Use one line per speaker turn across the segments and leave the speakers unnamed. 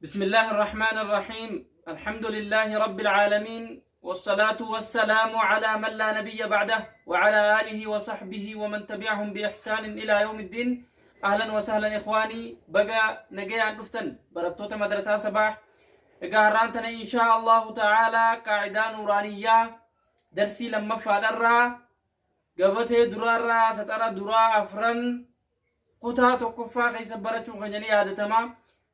بسم الله الرحمن الرحيم الحمد لله رب العالمين والصلاة والسلام على من لا نبي بعده وعلى آله وصحبه ومن تبعهم بإحسان إلى يوم الدين. أهلا وسهلا إخواني، بقى نجي دفتن برتوت مدرسة صباح. قهرانتنا إن شاء الله تعالى قاعدة نورانية درسي لما فادرا gabatee duraarraa saxara duraa afran kutaa tokkoffaa keessa barachuun keenya ni yaadatama.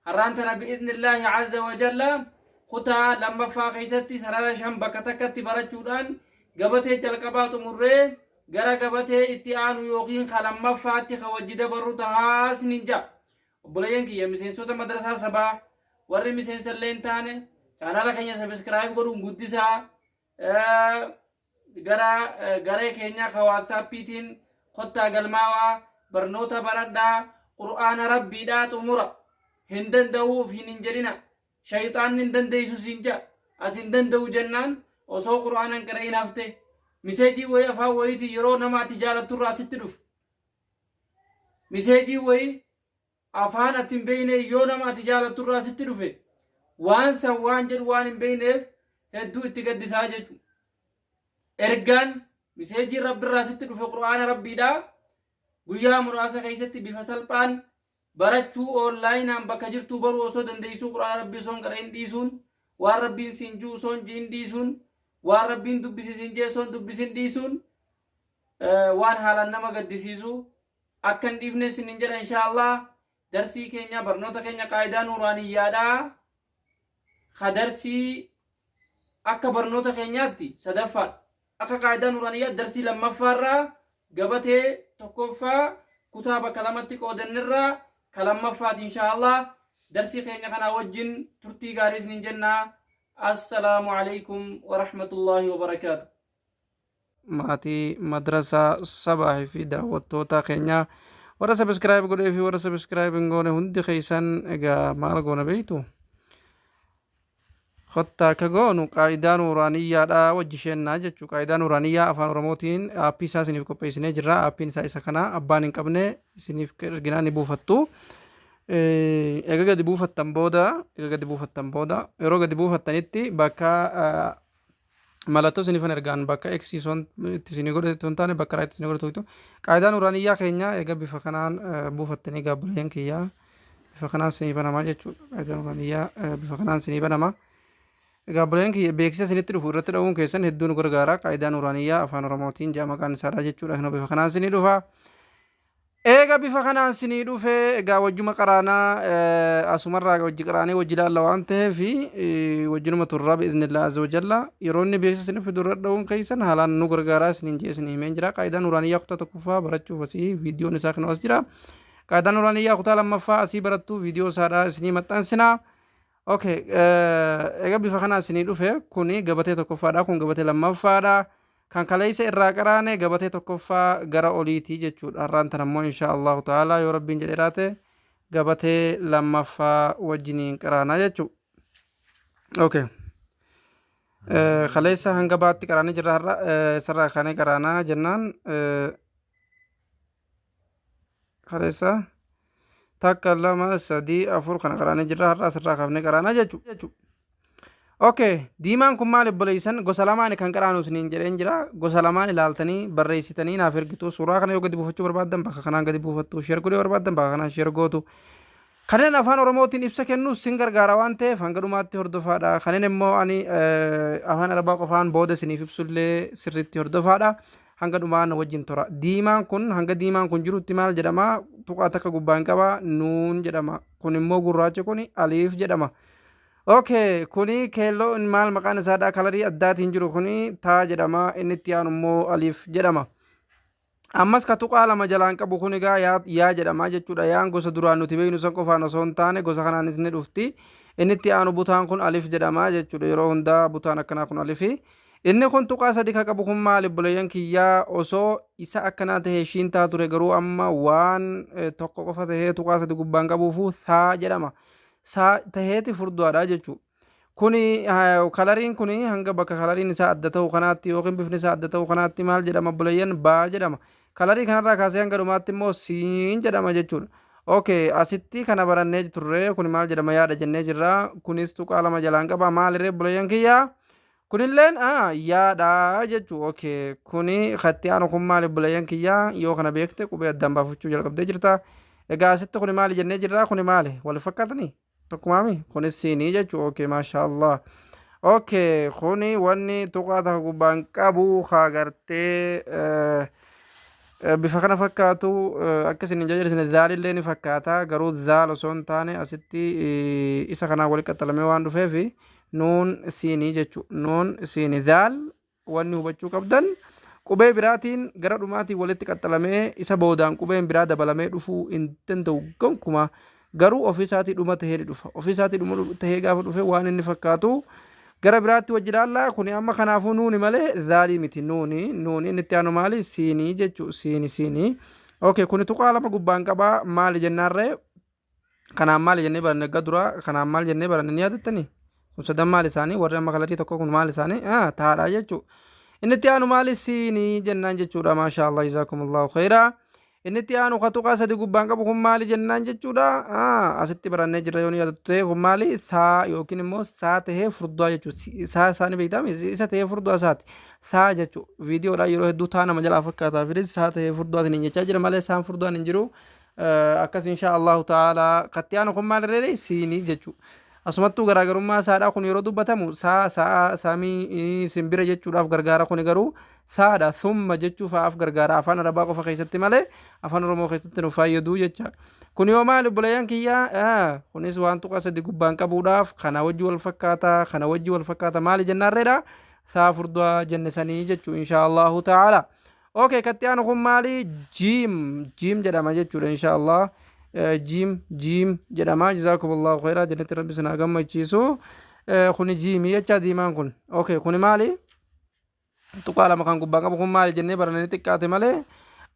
Har'aan tana bi'idhnillaahi azza wa jalla kutaa lammaffaa keessatti sarara shan bakka takkatti barachuudhaan gabatee jalqabaa xumurree gara gabatee itti aanu yookiin ka lammaffaatti ka wajji dabarru tahaa isinin ja'a. Obboleeyyan kiyya, miseensota madrasaa sabaa, warri miseensa illee hin taane chaanaala keenya subscribe godhuun guddisaa. Gara garee keenya ka WhatsAppiitiin kottaa galmaawaa, barnoota baradhaa, Qur'aana Rabbiidhaa xumura. Hin danda'uu ofiin hin jedhina. Shayxaanni hin dandeessu siin ja'a. Ati hin danda'u jennaan osoo Qur'aana hin qara'in hafte, miseejii wayii afaan wayiitiin yeroo nama ati jaalatturraa sitti dhufu, miseejii wayii afaan ati hin beekne yoo nama ati jaalatturraa sitti dhufe, waan san waan jedhu waan hin beekneef hedduu itti gaddisaa jechuudha. Ergaan miseejiin Rabbirraa sitti dhufe Qur'aana Rabbiidhaa guyyaa muraasa keessatti bifa salphaan barachuu, onlaayinaan bakka jirtuu baruu osoo dandeessuu, Qur'aana Rabbii osoo hin qara'in dhiisuun, waan Rabbiin siin jiru osoo hin ji'in dhiisuun, waan Rabbiin dubbisi siin jee osoo hin dubbisin dhiisuun waan haalaan nama gaddisiisu. Akka hin dhiifne isinin jedha. Inshaallah darsii keenya, barnoota keenya qaayidaa nuuraaniyyaadhaa ka darsii akka barnoota keenyaatti sadaffaadha. Akka qaayidaa nuuraaniyyaa darsii lammaffaarraa gabatee tokkoffaa kutaa bakka lamatti qoodannirraa ka lammaffaati. Inshaallah darsii keenya kanaa wajjin turtii gaarii isinin jennaa. Assalaamu alaikum warahmatullaahi wabarakaatu.
Maatii madrasaa Sabaa fi daawwattoota keenya, warra subscribe godhee fi warra subscribe hin goone hundi keessan, egaa maal goona beektu? Kottaa akka goonu qaayidaa nuuraaniyyaadha wajji sheennaa jechuu. Qaayidaa nuuraaniyyaa Afaan Oromootiin aappii isaa isiniif qopheessinee jirra. Aappiin isaa isa kana. Abbaan hin qabne isiniif erginaa, ni buufattu. Egaa gadi buufattan booda, yeroo gadi buufattanitti bakka mallattoo isinifan ergaan, bakka X son itti isinii godhate hin taane, bakka right isinii godhatu. Qaayidaa nuuraaniyyaa keenya egaa bifa kanaan buufattanii, gaabboleen kiyyaa, bifa kanaan isinii banamaa jechuudha. Qaayidaa nuuraaniyyaa bifa kanaan isinii banama. Gaabboleen kiyya, beeksisa isinitti dhufu irratti dha'uun keessan hedduu nu gargaara. Qaayidaa nuuraaniyyaa Afaan Oromootiin jaa maqaan isaadha jechuudha. Kanoo bifa kanaan isinii dhufa. Eega bifa kanaan isinii dhufe, egaa wajjuma qaraanaa, asumarraa wajji qaraanee wajji ilaalla waan ta'eef wajjinuma turraa bi'iznillaa azza wajalla. Yeroo inni beeksisa isin fidu irra dha'uun keessan haalaan nu gargaaraa isiniin jee isinii himeen jira. Qaayidaa nuuraaniyyaa kutaa tokkoffaa barachuuf asii viidiyoon isaa kan as jira. Qaayidaa nuuraaniyyaa kutaa lammaffaa asii barattu, viidiyoo isaadha isinii maxxansinaa. Okay, egaa bifa kanaan isinii dhufe. Kuni gabatee tokkoffaadha, kun gabatee lammaffaadha. Kan kaleessa irraa qaraane gabatee tokkoffaa gara oliitii jechuudha. Har'aan tan ammoo insha Allahu ta'ala yoo Rabbiin jedhee raate gabatee lammaffaa wajjiniin qaraanaa jechuudha. Okay. Kaleessa hanga baatti qaraanee jirra, har'a isarraa kaanee qaraanaa jennaan. Kaleessa takka, lama, sadii, afur kana qaraanee jirra, har'a asirraa kaafnee qaraanaa jechuudha. Okay, diimaan kun maal obboleessan? Gosa lamaan kan qaraanu isiniin jedheen jira. Gosa lamaan ilaaltanii barreessitanii naaf ergitu. Suuraa kana yoo gadi buufachuu barbaaddan bakka kanaan gadi buufattu. Share godhuu barbaaddan bakka kanaan share gootu. Kanneen Afaan Oromootiin ibsa kennuus sin gargaara waan ta'eef hanga dhumaatti hordofaadha. Kanneen immoo ani Afaan Arabaa qofaan booda isiniif ibsullee sirriitti hordofaadha. Hanga dhumaan wajjin tura. Diimaan kun hanga diimaan kun jirutti maal jedhama? Tuqaa takka gubbaan qaba, nuun jedhama. Kun immoo gurraachi kun aliif jedhama. Okay, kuni keelloo maal maqaan isaadha? Kalarii addaatiin jiru kuni taa jedhama. Inni itti aanu immoo aliif jedhama. Ammas ka tuqaa lama jalaan qabu kun egaa yaa jedhama jechuudha. Yaan gosa duraan nuti beeknu san qofaan osoo hin taane gosa kanaanis ni dhufti. Inni itti aanu butaan kun alif jedhama jechuudha. Yeroo hundaa butaan akkanaa kun alifi. Inni kun tuqaa sadi ka qabu kun maali, obboleeyyan kiyyaa? Osoo isa akkanaa tahee ishiin taa ture, garuu amma waan tokko qofa tahee tuqaa sadi gubbaan qabuufu saa jedhama. Saa taheeti furdaadha jechuudha. Kuni kalariin kuni hanga bakka kalariin isaa adda ta'u kanaatti yookiin bifni isaa adda ta'u kanaatti maal jedhama, obboleeyyan? Baa jedhama. Kalarii kanarraa kaasee hanga dhumaatti immoo siin jedhama jechuudha. Okay, asitti kana barannee turre. Kun maal jedhama? Yaada jennee jirra. Kunis tuqaa lama jalaan qaba. Maalirree obboleeyyan kiyya? Kunilleen yaadha jechuu. Okay, kuni katti aanu kun maali obboleeyyan kiyya? Yoo kana beekte qubee addaan baafachuu jalqabdee jirta. Egaa asitti kuni maali jennee jirra? Kuni maali? Wal fakkaatanii? Tokkumaami? Kunis siinii jechuu. Okay, maasha Allah. Okay, kuni wanni tuqaa takka gubbaan qabu haa gartee bifa kana fakkaatu akka isin hin jajjabeessine zaalillee ni fakkaata, garuu zaal osoo hin taane asitti isa kanaan walitti qaxxalamee waan dhufeef nuun siinii jechuudha. Nuun siinii zaal wanni hubachuu qabdan qubee biraatiin gara dhumaatiin walitti qaxxalamee isa boodaan qubeen biraa dabalamee dhufuu hin danda'u gonkumaa. Garuu ofii isaatii dhuma tahee ni dhufa. Ofii isaatii dhuma tahee gaafa dhufe waan inni fakkaatu gara biraatti wajji ilaalla. Kuni amma kanaafuu nuuni malee zaalii miti. Nuuni inni itti aanu maali? Siinii jechuu, siini siinii. Okay, kuni tuqaa lama gubbaan qabaa, maali jennaarree? Kanaan maali jennee baranne egaa dura? Kanaan maal jennee baranne, ni yaadattanii? Kun sadan maal isaanii? Warri amma kalarii tokko kun maal isaanii? Taadha jechuu. Inni itti aanu maali? Siinii jennaan jechuudha. Maasha Allah, jazaakumullahu khairaa. Inni itti aanu ka tuqaa sadi gubbaan qabu kun maali jennaan jechuudha. Asitti barannee jirra yoo ni yaadattu ta'e, kun maali? Saa yookiin immoo saa tahee furdaa jechuudha. Saa isaanii beektaa, isa tahee furdaa isaati. Saa jechuudha. Viidiyoodhaan yeroo hedduu taa nama jalaa fakkaataa fi saa tahee furdaa isiniin jechaa jira malee saan furdaan hin jiru. Akkas insha Allahu ta'ala. Katti aanu kun maal irree? Siinii jechuudha. Asumattuu garaagarummaa isaadha. Kun yeroo dubbatamu saa, sa'a, samii, simbira jechuudhaaf gargaara. Kuni garuu saadha, summa jechuu fa'aaf gargaara, afaan Arabaa qofa keessatti malee afaan Oromoo keessatti nu fayyadu jecha. Kun yoo maali obboleeyyan kiyya? Kunis waan tuqaa sadi gubbaan qabuudhaaf kana wajji wal fakkaata, kana wajji wal fakkaata. Maali jennaarreedha? Saa furdaa jenne sanii jechuu, insha Allahu ta'ala. Okay, katti aanu kun maali? Jiim, jiim jedhama jechuudha, insha Allah. Jiim, jiim jedhama. Jazaakumullahu khairaa, jannatti rabbi isin haa gammachiisu. Kuni jiimii jecha diimaan kun. Okay, kuni maali? Tuqaa lama kan gubbaan qabu kun maali jennee barannee xiqqaate malee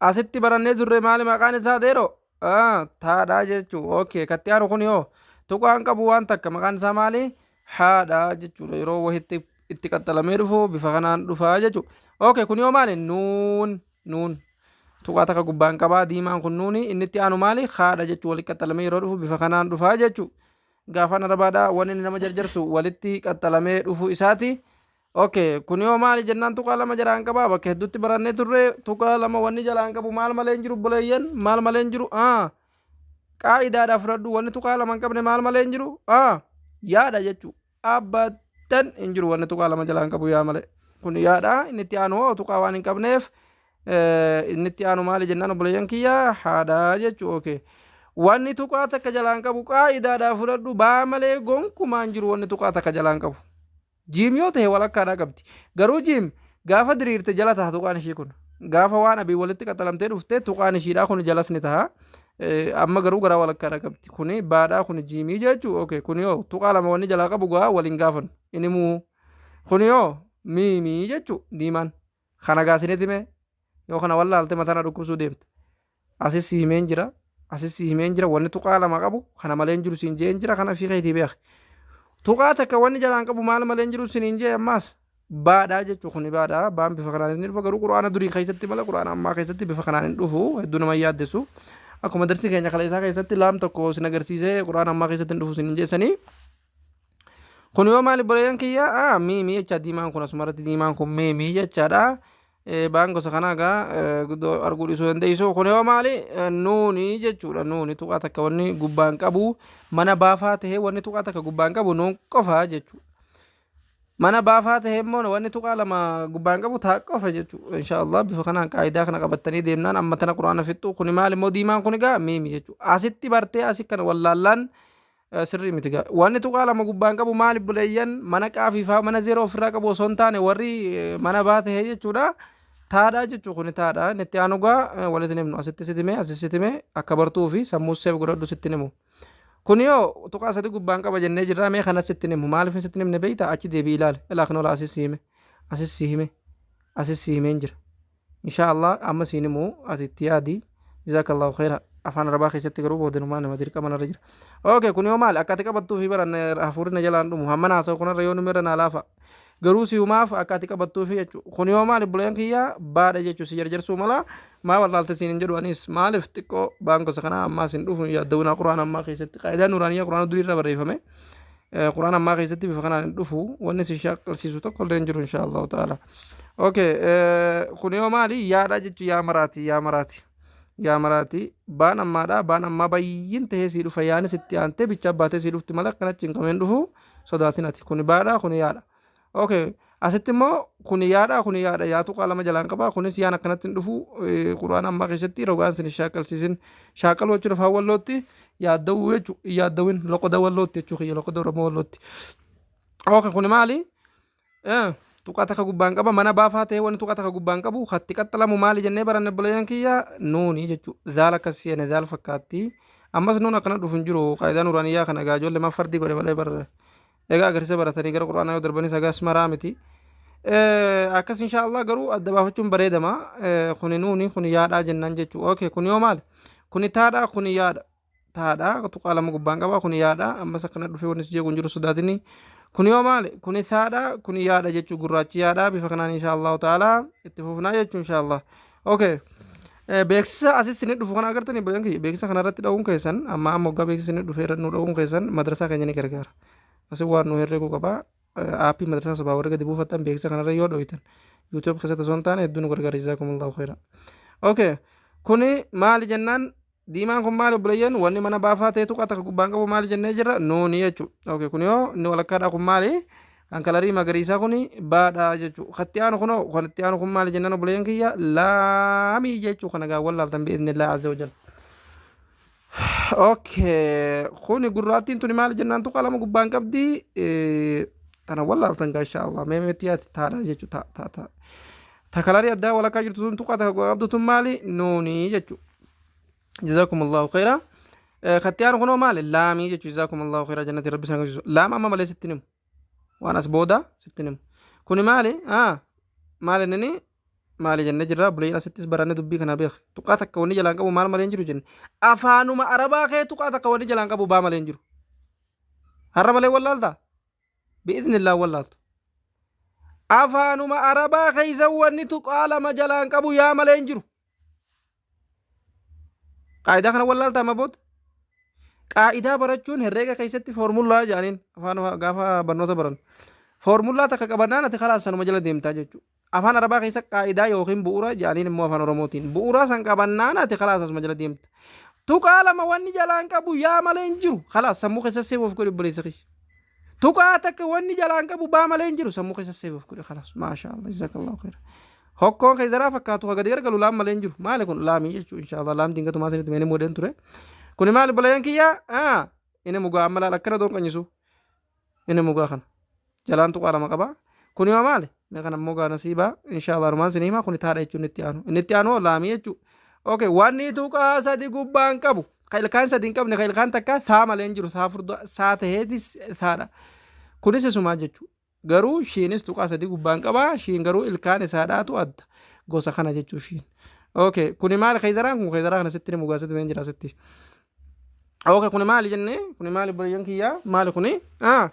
asitti barannee turre, maali maqaan isaa deeroo? Taadhaa jechuu. Okay, katti aanu kun yoo tuqaan qabu waan takka, maqaan isaa maali? Haadha jechuudha. Yeroo wahitti itti qaxxalamee dhufu bifa kanaan dhufaa jechuudha. Okay, kun yoo maali? Nuun, nuun. Tuqaa takka gubbaan qabaa diimaan kun nuuni. Inni itti aanu maali? Haadha jechuu. Walitti qaxxalamee yeroo dhufu bifa kanaan dhufaa jechuu. Gaafaan Arabaadhaa wanni inni nama jarjarsu walitti qaxxalamee dhufu isaati. Okay, kun yoo maali jennaan, tuqaa lama jalaan qabaa, bakka hedduutti barannee turre. Tuqaa lama wanni jalaan qabu maal malee hin jiru buleeyyan? Maal malee hin jiru? Qaa'idaadhaa fudhadhu, wanni tuqaa lama hin qabne maal malee hin jiru? Yaadha jechuu. Abbadan hin jiru wanni tuqaa lama jalaan qabu yaa malee. Kun yaadha. Inni itti aanu hoo tuqaa waan hin qabneef inni itti aanu maali jennaan obboleeyyan kiyya? Haadha jechuu. Okay. Wanni tuqaa takka jalaan qabu, qaa'idaadhaa fudhadhu, baa malee gonkumaa hin jiru wanni tuqaa takka jalaan qabu. Jiim yoo ta'e walakkaadhaa qabdi. Garuu jiim gaafa diriirte jala taha tuqaan ishii kun. Gaafa waan abii walitti qaxxalamtee dhufte tuqaan ishiidhaa kun jalas ni taha. Amma garuu garaa walakkaadhaa qabdi. Kuni baadhaa, kuni jiimii jechuu. Okay, kuni yoo tuqaa lama wanni jalaa qabu gaa waliin gaafannu. Inni muu. Kuni yoo miimii jechuu diimaan. Kana gaasinitti hime, yoo kana wallaalte mataa na dhukkubsuu deemta. Asis si himeen jira. Asis si himeen jira. Wanni tuqaa lama qabu kana malee hin jiru siin jeen jira, kana fi keetii beeki. Tuqaa takka wanni jalaan qabu maal malee hin jiru siniin jee? Ammaas baadhaa jechuu, kuni baadhaa. Baan bifa kanaanis ni dhufa, garuu Qur'aana durii keessatti malee Qur'aana ammaa keessatti bifa kanaan hin dhufu, hedduu nama yaaddessu. Akkuma darsi keenya kaleessaa isaa keessatti laam tokko sin agarsiisee Qur'aana ammaa keessatti hin dhufu siniin jeessanii. Kun yoo maali boleeyyan kiyya? Miimii jecha diimaan kun, asumarratti diimaan kun miimii jechaadha. Baan gosa kanaa egaa guddoo arguu dhiisuu dandeessu. Kun yoo maali? Nuuni jechuudha. Nuuni tuqaa takka wanni gubbaan qabu mana baafaa tahee wanni tuqaa takka gubbaan qabu nuun qofa jechuudha. Mana baafaa tahee immoo wanni tuqaa lama gubbaan qabu taa qofa jechuudha. Inshaallah bifa kanaan qaayidaa kana qabattanii deemnaan amma tana Quraana fixxu. Kuni maali immoo diimaan kun egaa? Miimi jechuudha. Asitti bartee asi kana wallaallaan sirrii miti gaa. Wanni tuqaa lama gubbaan qabu maali buleeyyan? Mana qaafiifaa mana zeeroo ofirraa qabu osoo hin taane warri mana baa tahee jechuudha. Taadhaa jechuu, kuni taadha. Inni itti aanu gaa walitti himnu, asitti sitti hime, asitti sitti hime, akka bartuu fi sammuu seef godhadhu sitti himu. Kun yoo tuqaa sadi gubbaan qaba jennee jirra, mee kanas sitti himu. Maaliif sitti himne beektaa? Achi deebii ilaali. Ilaa kan ola asis si hime, asis si hime, asis si himeen jira. Insha Allah amma siin himu, ati itti yaadi. Jazakallahu khaira. Afaan Arabaa keessatti garuu boodanumaa nama dirqama narra jira. Okay, kun yoo maali? Akka ati qabattuu fi baran hafuurri na jalaan dhumu. Hamma haasa'u kanarra yoo numirra naa laafa. Garuu si'umaaf akka ati qabattuufi jechuudha. Kun yoo maali buleen kiyya baadha jechuudha si jarjarsuu mala maa wallaalte siin hin jedhu anis maaliif xiqqoo baan gosa kanaa ammaa sin dhufu yaaddawinaa quraan ammaa keessatti qaayidaa nuraaniyyaa quraana durii irra barreeffame. Quraan ammaa keessatti bifa kanaan hin dhufu wanni si shaakkalsiisu tokko illee hin jiru inshaa Allahu ta'ala. Okay, kun yoo maali yaadha jechuun yaa maraati yaa maraati. Yaa maraati baan ammaadha baan ammaa bayyin tahee sii dhufa yaanis itti aantee bichaa baatee sii dhufti malee akkanatti hin qabeen dhufu sodaatin ati kuni baadha kuni yaadha. Okay, asitti immoo kuni yaadha kuni yaadha yaa tuqaa lama jalaan qaba kunis yaan akkanatti hin dhufu quraan ammaa keessatti rogaan sin shaakkalsiisin shaakkaluu jechuun afaan wallootti yaaddawuu jechuu yaaddawin loqoda wallootti jechuu kiyya loqoda oromoo wallootti. Okay, kuni maali? Tuqaa takka gubbaan qaba mana baafaa ta'e wanni tuqaa takka gubbaan qabu hatti qaxxalamu maali jennee baranne obboleeyyan kiyya nuuni jechuu zaal akkas seene zaal fakkaatti ammas nuun akkana dhufu hin jiru qaayidaa nuraaniyyaa kana egaa ijoollee maaf fardii godhe malee bar egaa agarsiisa baratanii gara quraanaa yoo darbanis hagaas maraa miti akkas insha Allah garuu adda baafachuun bareedama kuni nuuni kuni yaadhaa jennaan jechuu okay kuni yoo maali kuni taadhaa kuni yaadha taadha tuqaa lama gubbaan qaba kuni yaadha ammas akkana dhufee wanni si jeequ hin jiru sodaatini kuni yoo maali kuni saadha kuni yaadha jechuu gurraachi yaadha bifa kanaan insha Allahu ta'ala itti fufnaa jechuu insha Allah okay beeksisa asis isin dhufu kana agartanii bayan kiyya beeksisa kana irratti dha'uun keessan amma amma waggaa beeksisa isin dhufe irra nu dha'uun keessan madrasaa keenya ni gargaara asin waan nu herreeguu qaba aappii madrasaa sabaa warra gadi buufattan beeksisa kanarra yoo dhoytan YouTube keessatti osoo hin taane hedduu nu gargaara jazaakumullahu khayra okay kuni maali jennaan Diimaan kun maali obboleeyyan? Wanni mana baafaa ta'e tuqaa takka gubbaan qabu maali jennee jirra? Nuuni jechuudha. Okay, kun yoo inni walakkaadhaa kun maali? Kan kalarii magariisaa kun baadhaa jechuudha. Kan itti aanu kunoo kan itti aanu kun maali jennaan obboleeyyan kiyya? Laamii jechuudha. Kana gaa wallaaltan bi'iznillaa azza wajal. Okay, kuni gurraattiin tuni maali jennaan tuqaa lama gubbaan qabdi. Tana wallaaltan gaa insha Allah. Mee meetti yaati taadhaa jechuudha. Ta ta ta. Ta kalarii addaa walakkaa jirtu tun tuqaa takka qabdu tun maali? Nuuni jechuudha. Jazakumullahu khayra. Katti aanu kunoo maali? Laamii jechuudha. Jazakumullahu khayra jannati rabbi sana agarsiisu. Laam amma malee sitti himu. Waan as booda sitti himu. Kuni maali? Maali inni maali jennee jirra. Buleen asittis baranne dubbii kana beek. Tuqaa takka wanni jalaan qabu maal malee hin jiru jenne. Afaanuma arabaa kee tuqaa takka wanni jalaan qabu baa malee hin jiru. Har'a malee wallaaltaa? Bi'iznillaa wallaaltu. Afaanuma arabaa keessa wanni tuqaa lama jalaan qabu yaa malee hin jiru. Qaayidaa kana wallaalta amma booda. Qaayidaa barachuun herreega keessatti foormullaa jedhaniin afaan gaafa barnoota baran. Foormullaa takka qabannaan ati karaa sanuma jala deemtaa jechuudha. Afaan Arabaa keessa qaayidaa yookiin bu'uura jedhaniin immoo afaan Oromootiin. Bu'uura san qabannaan ati karaa sanuma jala deemta. Tuqaa lama wanni jalaan qabu yaa malee hin jiru. Kalaas sammuu keessa seefuuf godhi obboleessa kiyya. Tuqaa takka wanni jalaan qabu baa malee hin jiru sammuu keessa seefuuf godhi kalaas. Maashaa Allah jazakallahu khayra. Hokkoon keessaraa fakkaatu ka gadi gargalu laam malee hin jiru. Maali kun laamii jechuun inshaallah laam dingatumaa isinitti mee ni muudeen ture. Kuni maali obboleeyyan kiyya? Inni mugaa amma laal akkana doon qanyisu. Inni mugaa kana. Jalaan tuqaa lama qaba. Kuni maa maali? Mee kana immoo gaa nasiibaa inshaallah anumaan isin hima kuni taadha jechuun itti aanu. Inni itti aanu laamii jechuudha. Okay, wanni tuqaa sadi gubbaan qabu. Ka ilkaan sadi hin qabne ka ilkaan takka saa malee hin jiru. Saa furdaa saa taheetis saadha. Kunis isumaa jechuudha. Garuu shiinis tuqaa sadii gubbaan qaba. Shiin garuu ilkaan isaadhaatu adda. Gosa kana jechuu shiin. Okay, kuni maali keezaraan kun keezaraa kana sitti himu gaasitti meen jira sitti. Okay, kuni maali jenne? Kuni maali obboleeyyan kiyyaa? Maali kuni? Ah,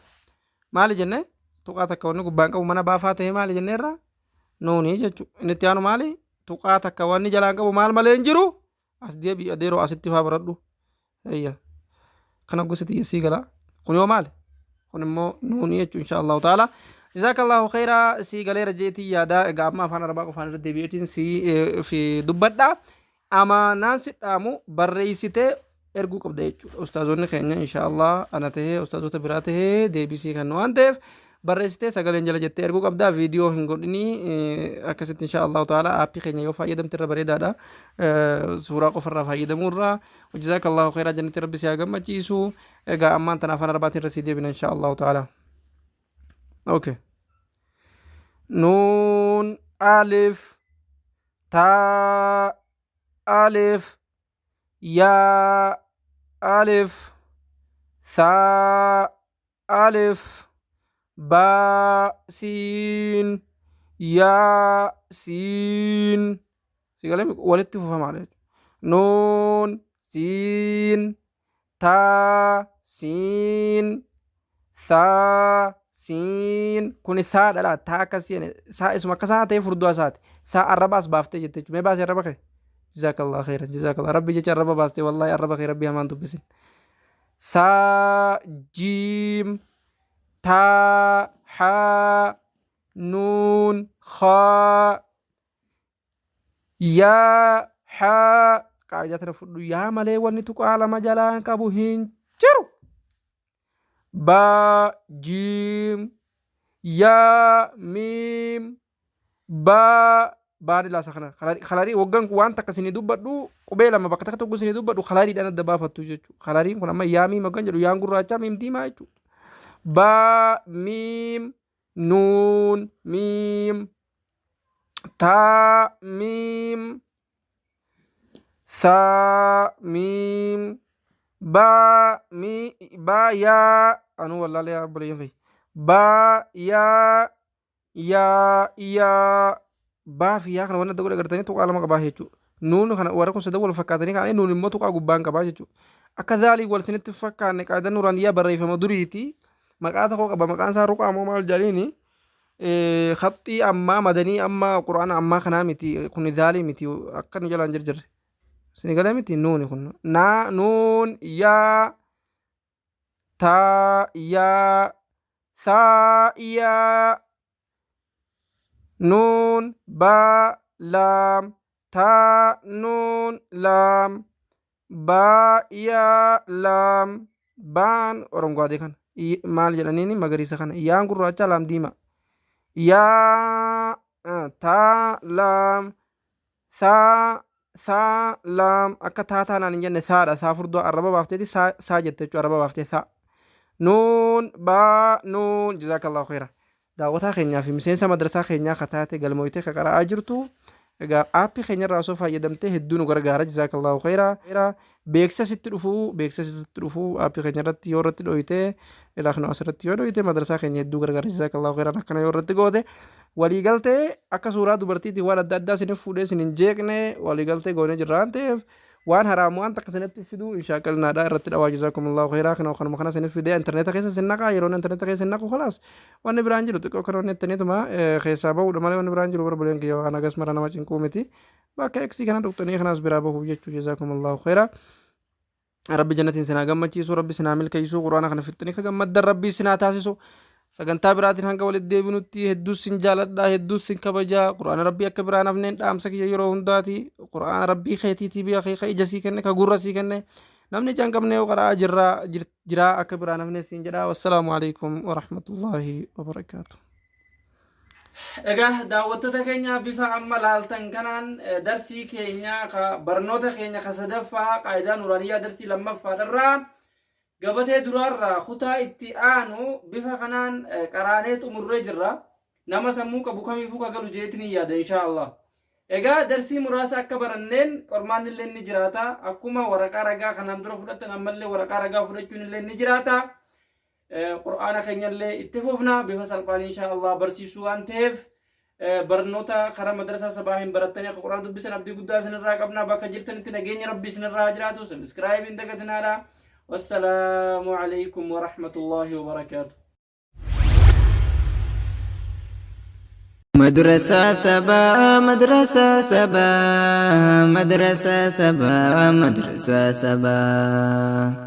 maali jenne? Tuqaa takka wanni gubbaan qabu mana baafaa ta'e maali jenneerra? Nuuni jechuudha. Inni itti aanu maali? Tuqaa takka wanni jalaan qabu maal malee hin jiru? As deebi'i adeeroo asitti faa baradhu. Eyya. Kana gosa tiyya sii gala. Kun yoo maali? Kun immoo nuuni jechuun insha Allahu ta'ala. Jazakallahu khairaa sii galeera jeetii yaada egaa amma afaan arabaa qofaan irra deebi'eetiin sii fi dubbadha. Amaanaan si dhaamu barreessitee erguu qabda jechuudha. Ustaazonni keenya insha Allah ana tahee ustaazota biraa tahee deebisii kennu waan ta'eef barreessitee sagaleen jala jettee erguu qabda viidiyoo hin godhinii akkasitti insha Allahu ta'ala aappii keenya yoo fayyadamte irra bareedaadha suuraa qofarraa fayyadamuu irraa jazakallahu khairaa jannatti rabbi si haa gammachiisu egaa ammaan tana afaan arabaatiin irra sii deebina insha Allahu ta'ala okay nuun alif taa alif yaa alif saa alif baa siin yaa siin si galee walitti fufamaadha jechuudha. Nuun siin taa siin saa Siin kuni saadha laa taa akkas jenne saa isuma akka saa ta'e furdoo isaati. Saa arraba as baaftee jette jechuudha. Mee baasii arraba kee. Jazaakallah khairan jazaakallah. Rabbi jecha arraba baastee wallaahi arraba kee rabbi hamaan dubbisin. Saa jiim taa haa nuun khaa yaa haa qaayidaa tana fudhu yaa malee wanni tuqaa lama jalaan qabu hin jiru. Baa jiim yaa miim baa baan ilaasa kana kalarii waggan waan takka isinii dubbadhu qubee lama bakka takka tokko isinii dubbadhu kalariidhaan adda baafattu jechuudha. Kalariin kun amma yaa miim waggan jedhu yaan gurraachaa miim diimaa jechuudha. Baa miim nuun miim taa miim saa miim baa mi baa yaa anuu wallaalee yaa obboleeyyan kiyya baa yaa yaa yaa baa fi yaa kana wanni adda godhe agartanii tuqaa lama qabaa jechuudha. Nuun kana warri kun sadan wal fakkaatanii kaa'anii nuun immoo tuqaa gubbaan qabaa jechuudha. Akka zaalii wal isinitti fakkaanne qaayidaa nuraaniyyaa barreeffama duriiti. Maqaa tokko qaba maqaan isaa ruqaa moo maal jedhaniini. Khaxxii ammaa madanii amma quraana ammaa kanaa miti kun zaalii miti akka nu jalaan jirjirre. Isin galee miti nuuni kun naa nuun yaa taa yaa saa yaa nuun baa laam taa nuun laam baa yaa laam baan orongaadee kana maal jedhaniini magariisa kana yaan gurraacha laam diimaa yaa taa laam saa saa laam akka taa taanaan hin jenne saadha saa furdoo arraba baafteeti saa saa jette jechuudha arraba baaftee saa nuun baa nuun jazaakallahu khayra daawwataa keenyaa fi miseensa madrasaa keenyaa ka taate galmooytee ka qara'aa jirtu egaa aappii keenyarraa osoo fayyadamtee hedduu nu gargaara jazaakallahu khayra beeksisa sitti dhufuu beeksisa sitti dhufuu aappii keenya irratti yoo irratti dhoyte ilaa kana asirratti yoo dhoyte madrasaa keenya hedduu gargaara jazaakallahu khayran akkana yoo irratti goote waliigaltee akka suuraa dubartiitiin waan adda addaa isiniif fuudhee isin hin jeeqne waliigaltee goonee jirra waan ta'eef waan haraam waan takka isinitti fiduu hin shaaqalinaadha irratti dhawaa jazaakumullahu khayraa kana kanuma kana isiniif fidee intarneeta keessa isin naqaa yeroon intarneeta keessa isin naqu kalaas wanni biraan jiru xiqqoo kana wanni ittaniituma keessaa bahuudha malee wanni biraan jiru barbaleen kiyya waan hagas mara nama cinquu miti bakka eksii kana tuqxanii kanaas biraa bahuuf jechuu jazaakumullahu khayraa Rabbi jannatiin sinaa gammachiisu, Rabbi sinaa milkeessu, Qur'aana kana fixxanii ka gammaddan Rabbi sinaa taasisu. Sagantaa biraatiin hanga walitti deebinutti hedduu sin jaaladha, hedduu sin kabaja. Qur'aana Rabbii akka biraan hafneen dhaamsa kiyya yeroo hundaati. Qur'aana Rabbii keetiitii biyya kee ka ija sii kenne, ka gurra sii kenne. Namni ija hin qabne yoo qara'aa jirraa jiraa akka biraan hafne siin jedha. Wassalaamu alaikum warahmatullaahi wabarakaatu.
Egaa daawwattoota keenya bifa amma laaltan kanaan darsii keenya ka barnoota keenya ka sadaffaa qaayidaa nuraaniyyaa darsii lammaffaadharraa gabatee duraarraa kutaa itti aanu bifa kanaan qaraanee xumurree jirra. Nama sammuu qabu kamiifuu ka galu jeetiin hin yaada inshaa Allah. Egaa darsii muraasa akka baranneen qormaanni illee ni jiraata. Akkuma waraqaa ragaa kanaan dura fudhattan ammallee waraqaa ragaa fudhachuun illee ni jiraata. Qur'aana keenyallee itti fufna bifa salphaan inshaa Allah barsiisuu waan ta'eef barnoota karaa madrasaa sabaa hin barattanii akka qur'aana dubbisan abdii guddaa isinirraa qabna bakka jirtanitti nageenya rabbii isinirraa haa jiraatu sabiskiraayib hin dagatinaadha wassalaamu alaikum warahmatullaahi wabarakaatu.
Madrasaa sabaa madrasaa sabaa madrasaa sabaa madrasaa sabaa.